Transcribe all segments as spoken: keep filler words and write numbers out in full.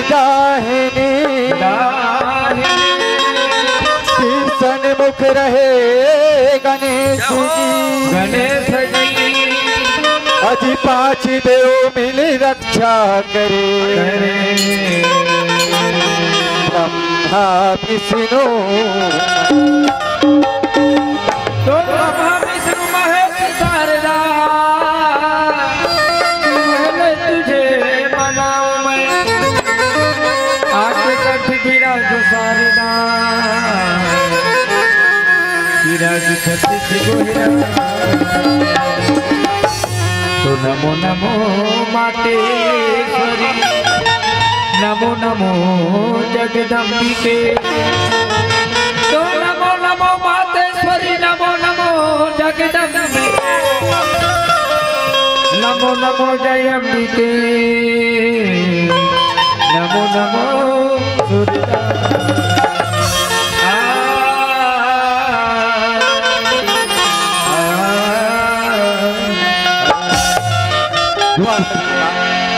दाहिनी। दाहिनी। सन्मुख रहे गणेश जी। गणेश जी। अजी पाँच देव मिल रक्षा करे। करे। ब्रह्मा विष्णु। तो ब्रह्मा विष्णु महेश शारदा, पहले तुझे मनाऊं मैं, आके कंठ विराज शारदा, विराज छत्तीस गोहरा। तो नमो नमो मातेश्वरी, नमो नमो जगदम्बिके। तो नमो नमो मातेश्वरी, नमो नमो जगदम्बिके, नमो नमो जय अम्बिके, नमो नमो दुर्गा। आ, आ, आ। वाह।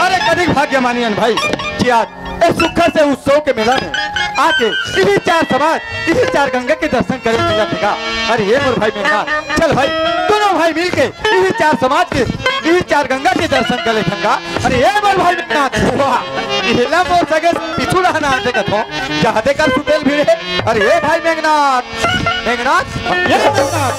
अरे कतिक भाग्य मानियन भाई कि आज ए सुक्खा से उत्सव के मेला में आके इही चार समाज, इही चार गंगा के दर्शन करे के मिलत हे गा। अरे ए मोर भाई मेघनाथ, चल भाई, दोनों भाई मिल के इही चार समाज के, इही चार गंगा के दर्शन करे थन गा। अरे ए मोर भाई मेघनाथ, वाह, इही ला मोर सगे पीछू रहना आते कथो, जहाँ दे कर सुतेल भिड़े। अरे ए भाई मेघनाथ, मेघनाथ, ए मेघनाथ।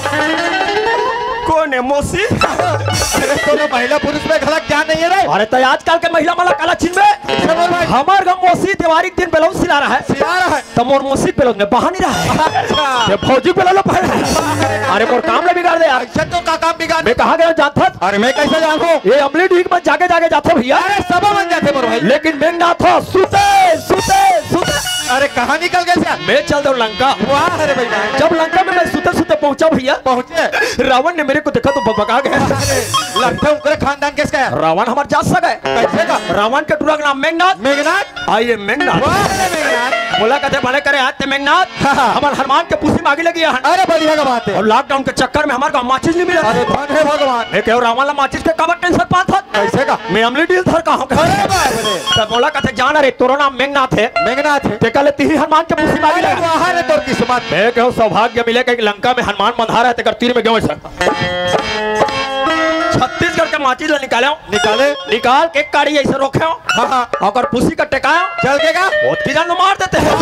कोन हे मौसी? अरे कोनो महिला पुरुष में घलक जान नहीं हे रे। अरे त आजकल के महिला मन ला काला चिन्हबे? अच्छा बोल भाई। हमर घर मौसी देवारी के दिन ब्लाउज सिला रहा है। सिला रहा है। त मोर मौसी ब्लाउज में बहा नहीं रहा है। अच्छा। ये भौजी ब्लाउज ला पहन रहा है। अरे मोर काम ला बिगाड़ दे यार। अच्छा तो का काम बिगाड़? मैं कहाँ गया जानथस? अरे मैं कैसे जानहूँ? ये अमली डीह में जागे जागे जाथे भैया। अरे सब मन जाथे मोर भाई। लेकिन मेघनाथ ह सुते, सुते, सुते। अरे कहाँ निकल गए यार? मैं चल दो लंका। वाह रे भाई वाह। जब लंका में मैं सुते सुते पहुंचा भैया, पहुंचे। रावण ने मेरे को देखा तो बबका गया। अरे, लगता है उनके खानदान किसका है? रावण हमर जात सगा है। कैसे का? रावण के टूरा के नाम मेघनाथ। मेघनाथ? आइए मेघनाथ। वाह रे मेघनाथ। मोला कथे भले करे आते मेघनाथ। हाँ, हाँ। हमर हनुमान के पूछी मागी लगी है। अरे बढ़िया का बात है। और लॉकडाउन के चक्कर में हमर गाँव माचिस नहीं मिला। अरे धन है भगवान। मैं कहो रावण ला माचिस के काबर टेंशन पात हस? कैसे का? मैं अमली डीह धर का हूँ। अरे बाप रे। तब मोला कथे जान रे तोरो नाम मेघनाथ है। मेघनाथ है। तेकर ले तिही हनुमान के पूछी मागी अरे लगी। वाह रे तोर किस्मत। मैं कहो सौभाग्य मिले कि लंका में हनुमान बंधा रहे तेकर तीर में गयो सर। छत्तीसगढ़ के माचिस ला निकाले हो। निकाले। निकाल के काड़ी ऐसे रोके हो। हाँ, हाँ। अउ ओकर पूछी का टेकाए हो। चल के का? बहुत की जान मार देते हैं।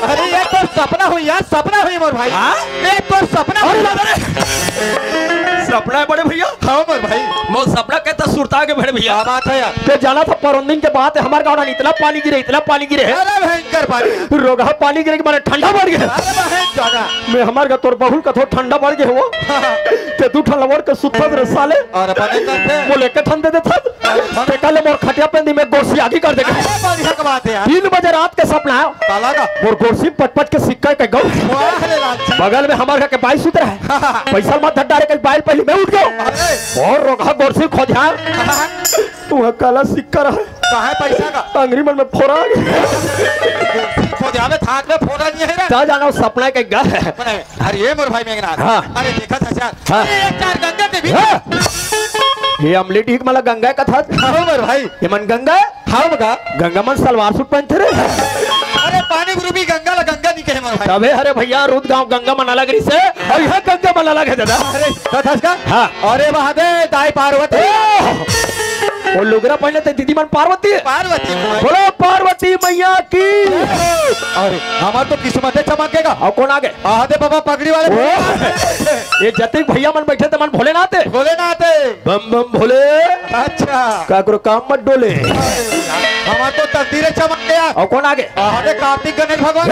अरे ये तो सपना हुई यार, सपना हुई मोर भाई। हाँ? ये तो सपना अरे हुई। बाबा रे। सपना है बड़े भैया। हाँ मोर भाई। मोर सपना के तो सुरता के बड़े भैया। क्या बात है यार? ते जाना था परोंदिन के बात है, हमारे गाँव में इतना पानी गिरे, इतना पानी गिरे। अरे भयंकर पानी। रोगहा पानी गिरे के मारे ठंडा बढ़ गया। अरे भयंकर। मैं हमारे घर तोर बहुल का थोड़ा ठंडा बढ़ गया हो। हाँ। ते दू ठन लवर के सुत्थस रे साले। अरे बने करते। मोला एक ठन दे देथस। अरे बने। ते काले मोर खटिया पे दी मैं गोरसी आगी कर देगा। अरे बढ़िया के बात है यार। तीन बजे रात के सपना है। काला का? मोर गोरसी पट पट के सिक्का के गौ। वाह रे लालची। बगल में हमारे घर के बाई सुत रहा है। हाँ। पैसा मत धर डारे कहीं बाई पहले मैं उठ गया। अरे। और रोगहा गोरसी खोजा। हाँ। वह काला सिक्का रहा। कहाँ है पैसा का? अंगरी मन में फोरा आ गया। खोजा में थाक में फोरा नहीं है रे। जा जाना वो सपना के घर है। सपना है। अरे ये मोर भाई मेघनाथ। हाँ। अरे देखा था यार। हाँ। अरे एक चार गंगा के भी। हाँ। ये अमली डीह मला गंगा का था। हाँ मोर भाई। ये मन गंगा है? हाँ मगा। गंगा मन सलवार सूट पहनते रहे। अरे पानी रूपी गंगा ला गंगा नहीं कहे मोर भाई। तबे हरे भैया रुद गांव गंगा मन अलग रही से और यहाँ गंगा मन अलग है दादा। अरे कथस का? हाँ। अरे वहाँ दे दाई पार्वती। ओ! वो लुगरा पहने थे दीदी मन पार्वती है। पार्वती मोर भाई। बोलो पार्वती मैया की। अरे हमार तो किस्मत है चमकेगा। और कौन आ गए? आहा दे बाबा पगड़ी वाले। ओ! ये जतिक भैया मन बैठे थे मन भोलेनाथ है। भोलेनाथ है। बम बम भोले। अच्छा। काकरो काम मत डोले। हमार तो तकदीर चमक गया। और कौन आगे? अरे कार्तिक गणेश भगवान।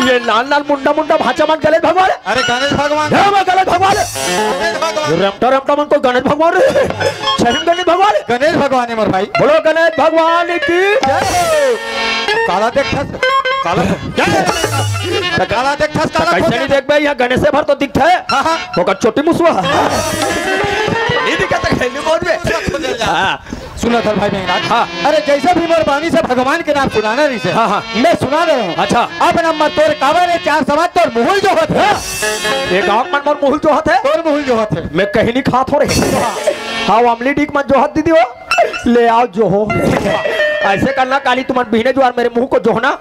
ये लाल लाल मुंडा मुंडा भाचा मन गणेश भगवान। अरे गणेश भगवान। हे मैं गणेश भगवान। गणेश भगवान। रमटा रमटा मन को गणेश भगवान रे। छहिम गणेश भगवान। गणेश भगवान है मोर भाई। बोलो गणेश भगवान की। जय हो। काला देख ठस, काला, जय हो। काला देख ठस, काला कैसे खोजा। नहीं देख बे, यहाँ गणेश भर तो दिखता है। हाँ, हाँ। ओकर चोटी मुसवा। नहीं दिखा तक है, नहीं बोल बे। हाँ। सुना था भाई मेघनाथ। हाँ। अरे जैसे भी मोर बानी से भगवान के नाम सुनाना रही से। हाँ, हाँ। मैं सुना रहे हूँ। अच्छा। अब नंबर तोर काबर है, चार समाज तोर मुहुल जो होत है। हाँ। ये गाँव मन मोर मुहुल जो होत है। तोर मुहुल जो होत है। मैं कहीं नहीं खात हो रहे। हाँ। हाँ, वो अमली डीह मन जो होत दीदी हो। ले आओ जो हो। ऐसे करना, काली तुमन बिहने जुआर मेरे मुंह को जोहना,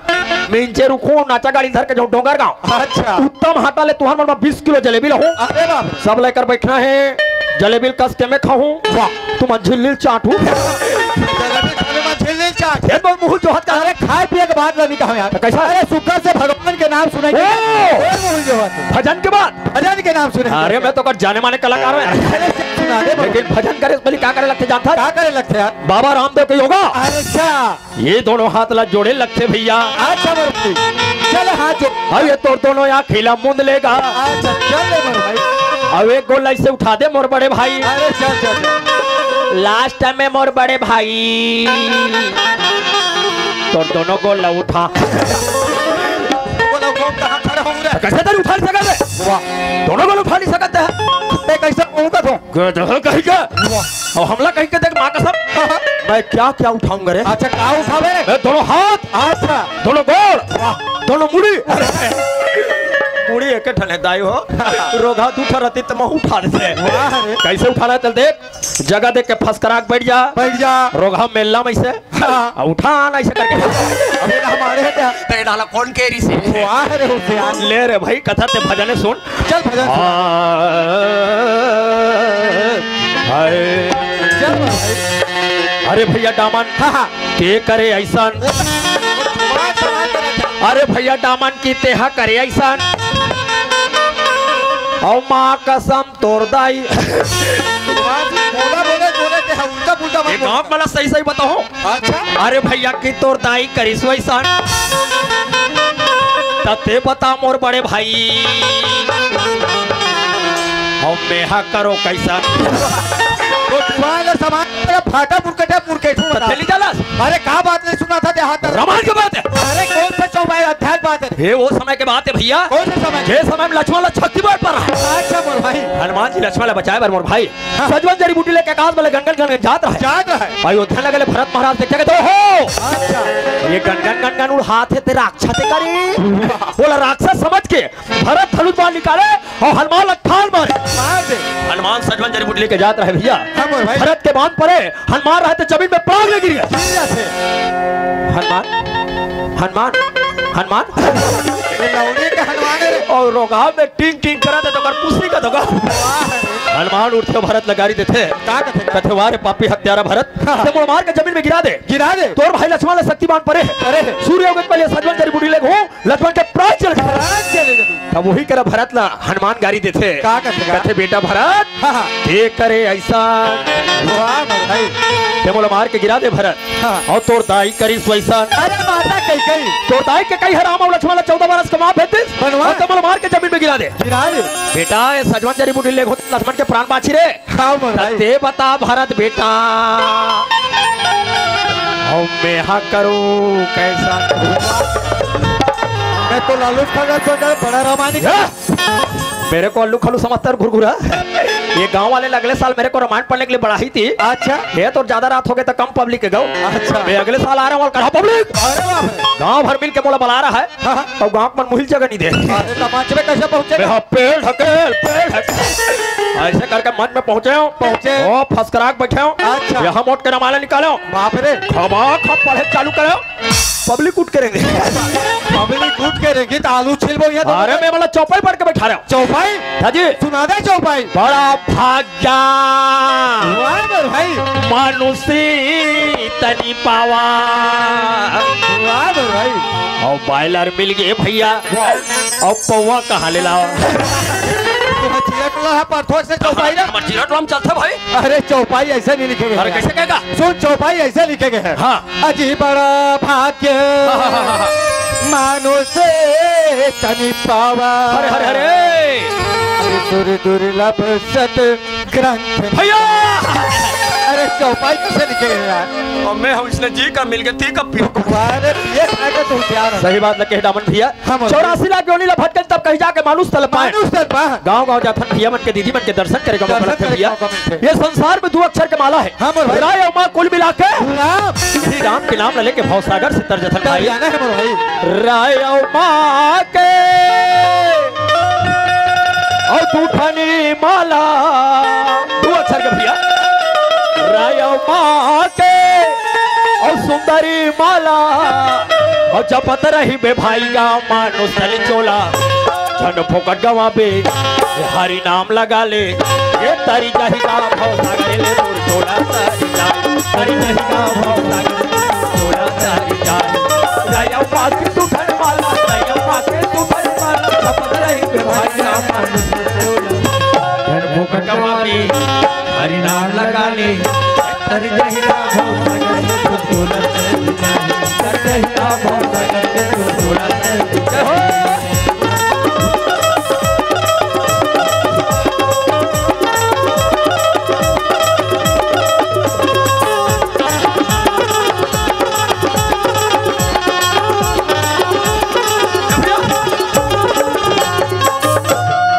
मैं इंचे रुकूं, नाचा गाड़ी धर के जाऊं डोंगरगांव। अच्छा। उत्तम हाटा ले तुहर मन में बीस किलो जलेबी लहूं। अरे बाप रे। सब लेकर बैठना है, जलेबी कस के मैं खाऊं। वाह। तुमन झिल्ली चाटू। जलेबी खावे में झिल्ली चाट। ये तो मुंह जोहत का। अरे खाए पिए के बात नहीं कहा यार। तो कैसा? अरे सुबह से भगवान के नाम सुनाई। ओ! और मुंह जोहत। भजन के बाद। भजन के नाम सुने। अरे मैं तो कर जाने माने कलाकार हूं। अरे सुना दे बाबू। लेकिन भजन करे से पहले का करे लगथे जानथस? का करे लगथे यार? बाबा रामदेव के योगा। अच्छा। ये दोनों हाथ ला जोड़े लगथे भैया। अच्छा मोर भाई, चल हाथ जोड़। अब ये तोर दोनों आँखी ला मूंद लेगा। अच्छा चल ले मोर भाई। अब एक गोला ऐसे उठा दे मोर बड़े भाई। अरे चल चल चल। लास्ट में मोर बड़े भाई, तोर दोनों गोला उठा। बोला कौन कहाँ खड़ा हूँ रे? कैसे तेरी उठा नहीं सकत है? वाह। दोनों गोला उठा नहीं सकत है। ते कैसे कहूँगा तू? गधा कहीं का। वाह। और हमला कहीं के देख माँ कसम। मैं क्या क्या उठाऊंगा रे? अच्छा का उठावे रे? मैं दोनों हाथ। अच्छा। दोनों गोड़। वाह। दोनों मुड़ी। मुड़ी एक ठन हे दाई हो। रोगहा दू ठन रहती त मैं उठा देते। वाह रे। कैसे उठाना है चल देख। जगह देख के फसकरा के बैठ जा। बैठ जा। रोगहा मेलना में से। हाँ। आ, उठा ना ऐसे करके। अबे ना हमारे क्या? ते डाला कौन के रही से? वाह रे होशियार। ले रे भाई, कथा ते भजने सुन। चल भजन सुना। आ, हाय। चल भाई। अरे भैया डामन, हाँ, हाँ। के करे ऐसन? वाह, वाह, वाह, वाह। अरे भैया डामन की तेहा करे ऐसन। औ माँ कसम तोर दाई। वाह, बोला, बोले, बोले, तेहा उल्टा पुल्टा मत ये बोल। गाँव वाला सही सही बताओ। अच्छा। अरे भैया की तोर दाई करिस वैसन। त ते बता मोर बड़े भाई। हम मेहा करो कैसन। तो दुआ ले समान, अरे फाटा मुरकटा मुरकेठू त बता। चली जालस। अरे का बात नहीं सुना था ते हाथ। रामायण के बात है। अरे कौन सा चौपाई अध्याय बात है? हे वो समय के बात है भैया। कौन सा समय? जे समय में लक्ष्मण ला शक्ति बांट पर रहा। अच्छा मोर भाई। हनुमान जी लक्ष्मण ला बचाए बर मोर भाई। हाँ। सजवन जड़ी बूटी लेके आकाश में ले गनगन गनगन जात रहे। जात रहे। अयोध्या नगर ले भरत महाराज देखे तो हो। अच्छा। ये गनगन गनगन उड़ात हे ते राक्षस हे करी। बोला राक्षस समझ के भरत धनुष बाण निकाले और हनुमान ला ठाल मारे। मार दे। हनुमान सजवन जड़ी बूटी लेके जात रहे भैया। हाँ मोर भाई। भरत के बाण परे, हनुमान रहे तो जमीन में पड़ांग ले गिर गए। गिर जाते। हनुमान, हनुमान, हनुमान। ये लौड़ी के हनुमान है रे। और रोगहा में टिंग टिंग करत हे तो कर पुसी का धोखा। वाह रे। हनुमान उठथे भरत ला गारी देथे। का कथे? कथे वाह रे पापी हत्यारा भरत। हाँ। ते मोला मार के जमीन में गिरा दे। गिरा दे। तोर भाई लक्ष्मण ला शक्ति बाण परे। अरे। सूर्य उगे के पहले सजवन जड़ी बूटी लेके हो, लक्ष्मण के प्राण चल गए। प्राण चले गए। तब वही करा भरत ला हनुमान गारी देथे। का कथे का? कथे बेटा भरत, हाँ, हाँ। के करे ऐसन? वाह भाई। ते मोला मार के गिरा दे भरत। हाँ। और तोर दाई करिस वैसन। अरे माता कैकई। तोर दाई कैकई ह राम और लक्ष्मण ला चौदह बरस के माँ भेज दिस। बनवा। और ते मोला मार के जमीन में गिरा दे। गिरा दे। बेटा, ये सजवन जड़ी बूटी ले घोत लक्ष्मण के प्राण बाँची रे। हाँ, मोर भाई। ते बता भरत बेटा, हम मेहा करूँ कैसन? मैं तो लालूच खंगत को डर बड़ा रामायण। या! मेरे को अल्लू खल्लू समझता है घुरघुरा। ये गांव वाले अगले साल मेरे को रामायण पढ़ने के लिए बढ़ाई थी। अच्छा। ये तो ज्यादा रात हो गई तो कम पब्लिक है गाँव। अच्छा। मैं अगले साल आ रहा हूँ और कहा पब्लिक। अरे बाप रे। गांव भर मिल के मोला बुला रहा है। हाँ, हाँ। और गांव के मन मुहिल जगह नहीं दे। अरे तमाचे में कैसे पहुंचे? मैं हाँ, पेड़ ढकेल, पेड़ ढकेल। ऐसे करके मंच में पहुंचे हो। पहुंचे। ओ, फसकराक बैठे हो। अच्छा। यहाँ मोट के रमाला निकालो। बाप रे। खमा खप पढ़े चालू करो। पब्लिक उठ के रेंगे। पब्लिक उठ के रेंगे तो आलू छिलबो यहाँ तो। अरे मैं बोला चौपाई पढ़ के बैठा रहा हूँ। चौपाई? हाँ जी। सुना दे चौपाई। बड़ा भाग्या। वाह मेरे भाई। मानुसी तनी पावा। वाह मेरे भाई। और बॉयलर मिल गए भैया। वाह। और पौवा कहाँ ले लाओ? तू हथिया टोला है, परथोक से चौपाई ना? मर्जी ना टोला में चलता भाई। अरे चौपाई ऐसे नहीं लिखे गए अरे हैं। कैसे कहेगा? सुन, चौपाई ऐसे लिखे गए हैं। हाँ। अजी बड़ा भाग्य हाँ, हाँ, हाँ, हाँ। मानुष तनी पावा। हरे, हरे, हरे। अरे सुर दुर्लभ सत ग्रंथ। भैया! अरे चौपाई कैसे लिखे गए यार? और मैं हूँ इसने जी का मिल के ती का पी। अरे पिए खाए का तो होशियार है। सही बात लगे डामन भैया। हाँ, बोलो। चौरासी लाख योनि ला भटकन तब कहीं जाके मानुष तल पाए। मानुष तल पाए। गाँव गाँव जाथन भैया मन के दीदी मन के दर्शन करे का मौका दर्शन लगथे करे भैया। का मौका मिलथे। ये संसार में दो अक्षर के माला है। हाँ, बोलो भाई। राय और माँ कुल मिला के राम। श्री राम के नाम ला लेके भवसागर से तर जथन तर भाई। जाना है, बोलो भाई। राय और माँ के और दू ठनी माला। दो अक्षर के भैया। राय और माँ के और सुन तरी माला, अउ जपत रहिबे भाई गाँव मानुष तरी चोला। झन फोकट गवाबे, हरि नाम लगा ले। ए तरी जाही गाँव भव सागर ले तोर चोला तरी जाही। तरी जाही गाँव भव सागर ले तोर चोला तरी जाही। जय अम्मा के तू धन माला, जय अम्मा के तू धन माला। जपत रहिबे भाई गाँव मानुष तरी चोला। झन फोकट गवाबे, हरि नाम लगा ले। तरी जाही गाँव भव सागर ले तोर चोला तरी जाही। तरी जाही गाँव भव सागर ले तोर चोला तरी जाही। जय हो।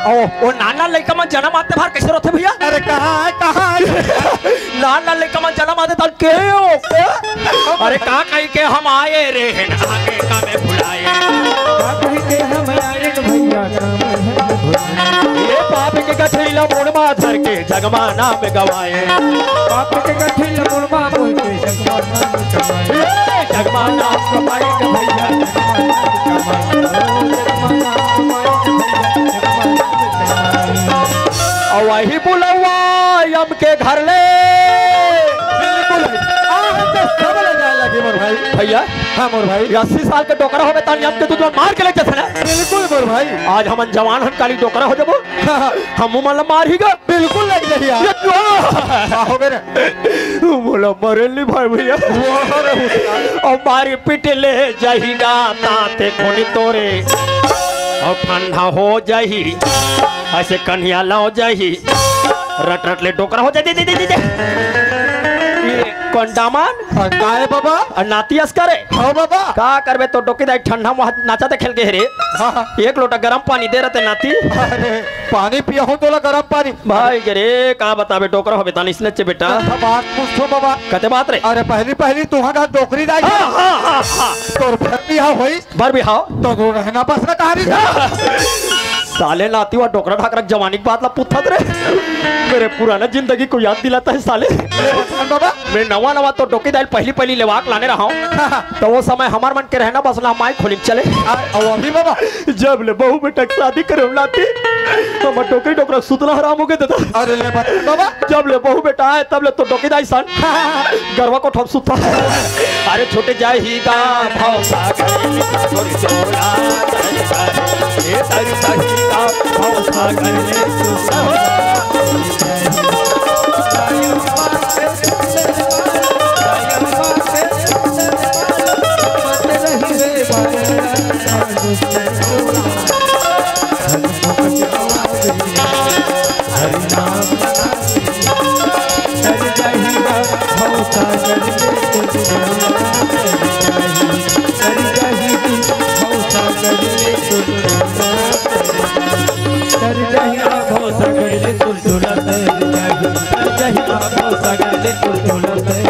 ओ, ओ नान नान लइका मन जनम आते भार कइसे रोथे भइया? अरे कहाँ हे, कहाँ हे? नान नान लइका मन जनम आते त के हो? अरे का कहि के हम आए रे, आगे का में भुलाए। का कहि के हम आए रे भइया, का में हम भुलाए। ए पाप के गठरी ला मुड़ मा धर के जग मा नाम गवाए। पाप के गठरी ला मुड़ मा बोल के जग मा नाम गवाए। ए जग मा नाम गवाए के भइया, जग मा नाम गवाए। अउ वही बुलवा यम के घर ले। बिल्कुल। आज तो सब ले जाए लगे मोर भाई। भइया। हाँ मोर भाई। अस्सी साल के डोकरा होबे त यम के तू तो मार के ले जथे ना। बिल्कुल मोर भाई। आज हमन जवान हन, काली डोकरा हो जबो। हाँ, हाँ। हम मन ला मारही गा। बिल्कुल लग जाही यार। ये जो का होगे रे? मोला मरे ली भाई भइया। वाह रे हुसियार। अउ मारी पीट ले जाही गा ताते कोनी तोरे। अउ ठंडा हो जाही। अइसे कन्हिया लाव जाही। रट रट ले डोकरा हो जाही। दे, दे, दे, दे, दे। ये कोन डामन? अ, का हे बाबा? अ, नाती अस करे। हाँ बाबा। का करबे तो डोकी दाई ठंडा मा नाचा देखे ल गे हे रे। हाँ, हाँ। एक लोटा गरम पानी दे रते नाती। अरे, पानी पियाहूँ तोला गरम पानी। भाई गे रे, का बताबे, डोकरा होबे तान इसने चे बेटा। अच्छा, बात पूछो बाबा। कते बात रे? अरे, पहली, पहली तुँहर घर डोकरी दाई। हाँ, हाँ, हाँ, हाँ। तोर भर बिहाव होइस। भर बिहाव। तो तू रहना बसना कहाँ रही? साले नाती वा डोकरा ढाकरा के जवानी के बात ला पूछत रे। मेरे पुराना जिंदगी को याद दिलाता है साले। ले बचपन बाबा। मैं नवा नवा तो डोकी दाई ल पहली पहली लेवा के लाने रहंव। हाँ, हाँ। त ओ समय हमर मन के रहना बसना माई खोली म चले। आ, अउ अभी बाबा? जब ले बहू बेटा के शादी करे नाती, हमर डोकरी डोकरा सुतना हराम हो गे दादा। अरे ले बचपन बाबा। जब ले बहू बेटा आए, तब ले तो डोकी दाई सन। हाँ, हाँ, हाँ। गरवा कोठा म सुता। अरे छूट जाही गा भव सागर, तोर चोला तरी जाही। ए तरी जाही गा भव सागर ले तोर हरि नाम तर जाही गा भव सागर ले तोर चोला तरी जाही। तर जाही गा भव सागर ले तोर चोला तरी जाही। तर जाही गा भव सागर ले तोर चोला तरी जाही। तर जाही गा भव सागर ले तोर चोला तरी